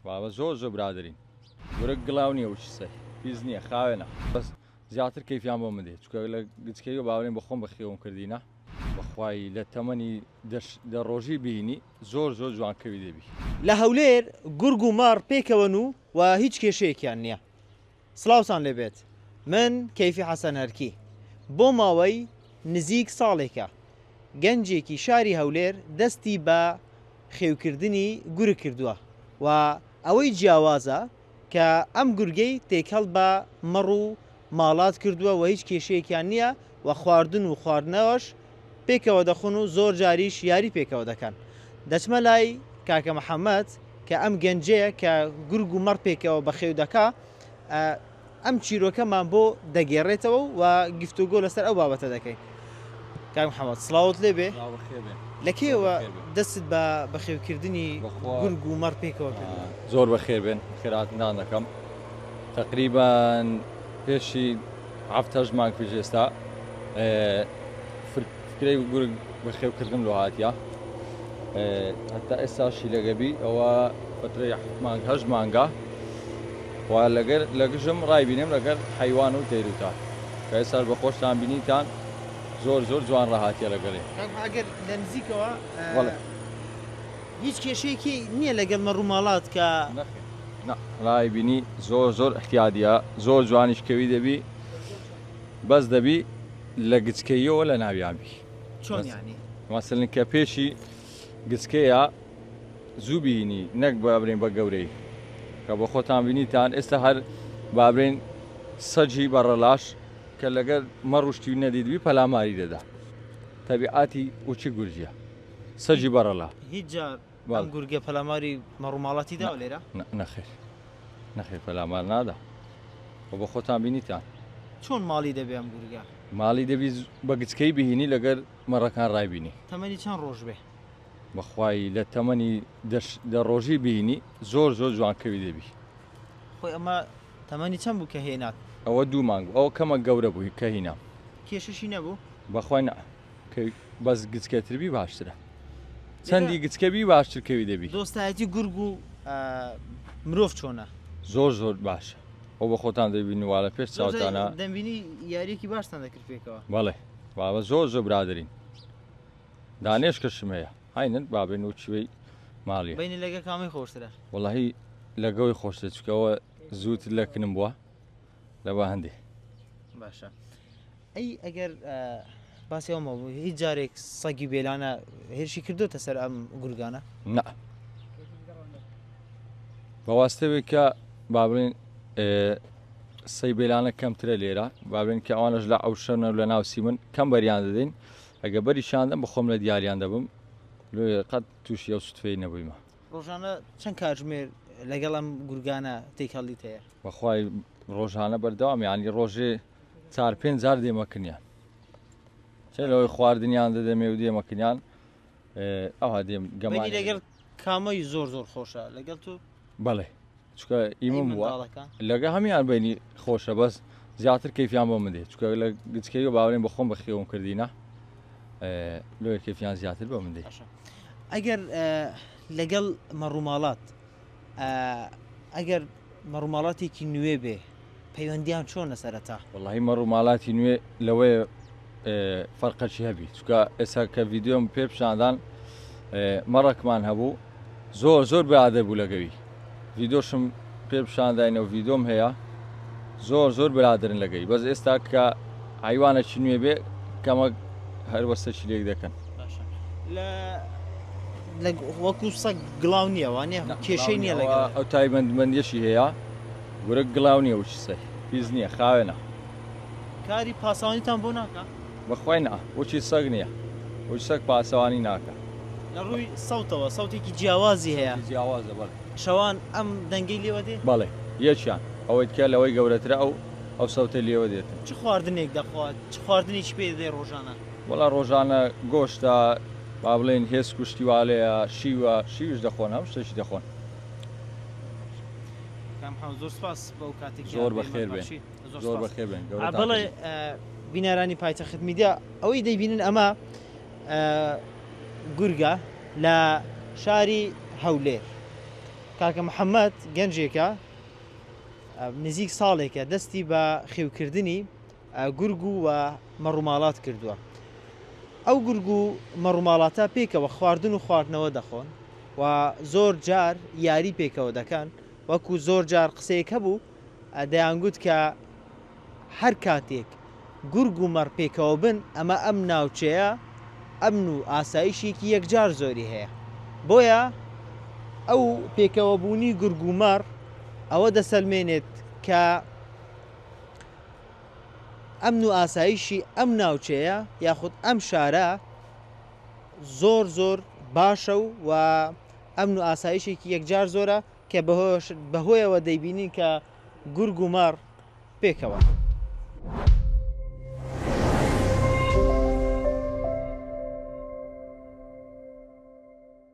بابە زۆر زۆر برادەرین. گورگ گڵاو نیە وچ سەر پیس نیە خاوێنە بەس زیاتر کەیفیان بۆ من دێ چونکە لە گچکەیەوە باوەرێن بە خۆم بەخێوم کردینە. بەخوای لە تەمەنی دە ڕۆژی بینی زۆر زۆر جوان کەوی دەبی. لە هەولێر گورگ و مەڕ پێکەوەن و و هیچ کێشەیەکیان نییە. سڵاوتان لێبێت من کەیفی حەسەن هەرکی بۆ ماوەی نزیک ساڵێکە گەنجێکی شاری هەولێر دەستی بە خێوکردنی گورگ کردووە و ئەوەی جیاوازە کە ئەم گورگەی تێکەڵ بە مەڕ و ماڵات کردووە و هیچ کێشەیەکیان نییە و خواردن و خواردنەوەش پێکەوە دەخۆن و زۆر جاریش یاری پێکەوە دەکەن. دەچمە لای کاکە محەمەد کە ئەم گەنجەیە کە گورگ و مەڕ پێکەوە بەخێو دەکا ئەم چیرۆکەمان بۆ دەگێڕێتەوە و گفتوگۆ لەسەر ئەو بابەتە دەکەین. کاک محەمەد سڵاوت لێبێ. لە کەیەوە دەستت بە بەخێوکردنی گورگ و مەڕ پێکەوە کردووە؟ زۆر بەخێر بێن، بەخێرهاتنتان دەکەم. تەقریبەن پێشی حەفت هەشت مانگ پێش ئێستا فکرەی گورگ بەخێوکردنم لۆ هاتیە هەتا ئێستاشی لەگەبی ئەوە فترەی حەفت مانگ هەشت مانگە و لەگەر لەگژم ڕایبینم لەگەر حەیوان و تەیروتان کە ئێستاش بە خۆشتان بینیتان زۆر زۆر جوان ڕاهاتیە لەگەڵی. کاک ئەگەر لە نزیکەوە هیچ کێشەیەکی نییە لەگەڵ مەڕوماڵات کە. نەخێر نا ڕای بینی زۆر زۆر احتیادیە زۆر جوانیش کەوی دەبی بەس دەبی لە گچکەیەوە لە ناویان بی. چۆن یانی؟ مەسەلەن کە پێشی گچکەیە زوو بینی نەک بابرێن بە گەورەی کە بە خۆتان بینیتان ئێستا هەر بابرێن سەجی بەڕەلاش کە لەگەر مەڕوشتی نەدیدبی پەلاماری دەدا تەبیعاتی وچی گورجیە سەگی بەڕەلا. هیچ جار ئەم گورگە پەلاماری مەڕوماڵاتی داوە لێرە؟ نەخێر نەخێر پەلامار نادا خۆ بە خۆتان بینیتان. چۆن ماڵی دەبێ ئەم گورگە؟ ماڵی دەبی بە گچکەی بهینی لەگەر مەڕەکان ڕایبینی. تەمەنی چەند ڕۆژ بێ؟ بەخوای لە تەمەنی دە ڕۆژی بینی زۆر زۆر جوان کەوی دەبی. خۆی ئەمە تەمەنی چەند بوو کە هێنات؟ ئەوە دوو مانگ بوو ئەوە کەمە گەورە بوو کە هینام. کێشەشی نەبوو؟ بەخوای نا کە بەس گچکەتر بی باشترە چەندی گچکە بی باشتر کەوی دەبی. دۆستایەتی گورگ و مرۆڤ چۆنە؟ زۆر زۆر باشە ئەو بە خۆتان دەبین وا لە پێش چاوتانە. دەمبینی یاریەکی باشتان دەکرد پێکەوە. بەڵێ بابە زۆر زۆر برادەرین دانێشکەشم هەیە هاینن بابێن و چوەی ماڵیە. بینی لەگە کامی خۆشترە؟ وەڵاهی لەگەوەی خۆشترە چونکە ئەوە زووتر لە کنم بووە لەبە هەندێ. باشە ئەی ئەگەر باسی ئەومە بوو هیچ جارێک سەگی بێلانە هێرشی کردوتە سەر ئەم گورگانە؟ نا بەواستەوێک کە با بڵێن سەی بێلانە کەمترە لێرە بابێن کە ئەوانش لە ئەو شەنە لە ناو سیمن کەم بەریان دەدەین ئەگە بەریشاندەم بخۆم لە دیاریان دەبم قەت تووشی ئەو سوتفەی نەبوویمە. ڕۆژانە چەند کاتژمێر لەگەڵ ئەم گورگانە تێکەڵیت هەیە؟ بەخوای ڕۆژانە بەردەوام یانی ڕۆژێ چار پێنج جار دێمە کنیان چێ لەوەی خواردنیان دەدەمێ و دێمە کنیان ئەوها دێم گەمانی لەگەڵ کامەی زۆر زۆر خۆشە لەگەڵ تۆ بەڵێ چکە ئیمە بووە لەگە هەمیان بینی خۆشە بەس زیاتر کەیفیان بۆ من دێت چکە لە گچکەی و باوەێن بە خۆم بەخێوم کردینە لۆیە کەیفیان زیاتر بە من دێت ئەگەر لەگەڵ مەڕوماڵات ئەگەر مەڕوماڵاتێکی نوێ بێ پەیوەندیان چۆنە سەرەتا؟ وەڵاهی مەڕوماڵاتی نوێ لەوەیە فەرقەکی هەبی چونکە ئێستا کە ڤیددیۆم پێ پیشاندان مەڕەکمان هەبوو زۆر زۆر برادەر بوو لەگەوی ڤیدۆشم پێ پیشانداینەوە ڤیدۆم هەیە زۆر زۆر برادرن لەگەی بەس ئێستا کە حیوانەکی نوێ بێ کەمە هەروەستەکی لێک دەکەن وەکو سەگ گڵاو نییە وانە کێشەی نییە لەگەڵ ئەو تایبەتمەندیەشی هەیە گورگ گڵاو نییە وچی سەر پیس نییە خاوێنە. کاری پاسەوانیتان بۆ ناکا؟ بەخوای نا وچی سەگ نییە وچ سەگ پاسەوانی ناکا. لە ڕووی سەوتەوە سەوتێکی جیاوازی هەیە. سەوتی جیاوازە بەڵێ. شەوان ئەم دەنگەی لێوە دێ؟ بەڵێ یەکیان ئەوەی تکە لەوەی گەورەترە ئەو ئەو سەوتەی لێوە دێتن. چ خواردنێک دەخوات؟ چ خواردنێکی پێ دەدەی ڕۆژانە؟ وەڵا ڕۆژانە گۆشتە با بڵێین هێسک و شتی وا لێیە شیوە شیویش دەخۆن هەموو شتێکی دەخۆن. کاک محمد زۆر سپاس بۆ ئەو کاتەی کە زۆر پێمان بەخێر بێن بەخشی زۆر زۆر سپاس. بەخێر بێن گەورەتان بەڵێ کردین. بینەرانی پایتەخت میدیا ئەوەی دەیبینن ئەمە گورگە لە شاری هەولێر. کاکە محەممەد گەنجێکە نزیک ساڵێکە دەستی بە خێوکردنی گورگ و مەڕوماڵات کردووە. ئەو گورگ و مەڕوماڵاتە پێکەوە خواردن و خواردنەوە دەخۆن و زۆر جار یاری پێکەوە دەکەن، وەکو زۆر جار قسەیەک هەبوو دەیانگوت کە هەر کاتێک گورگ و مەڕ پێکەوە بن ئەمە ئەم ناوچەیە ئەمن و ئاسایشێکی یەکجار زۆری هەیە. بۆیە ئەو پێکەوەبوونی گورگ و مەڕ ئەوە دەسەلمێنێت کە ئەمن و ئاسایشی ئەم ناوچەیە یاخود ئەم شارە زۆر زۆر باشە و و ئەمن و ئاسایشێکی یەکجار زۆرە کە بەهۆیەوە دەیبینین کە گورگ و مەڕ پێکەوە.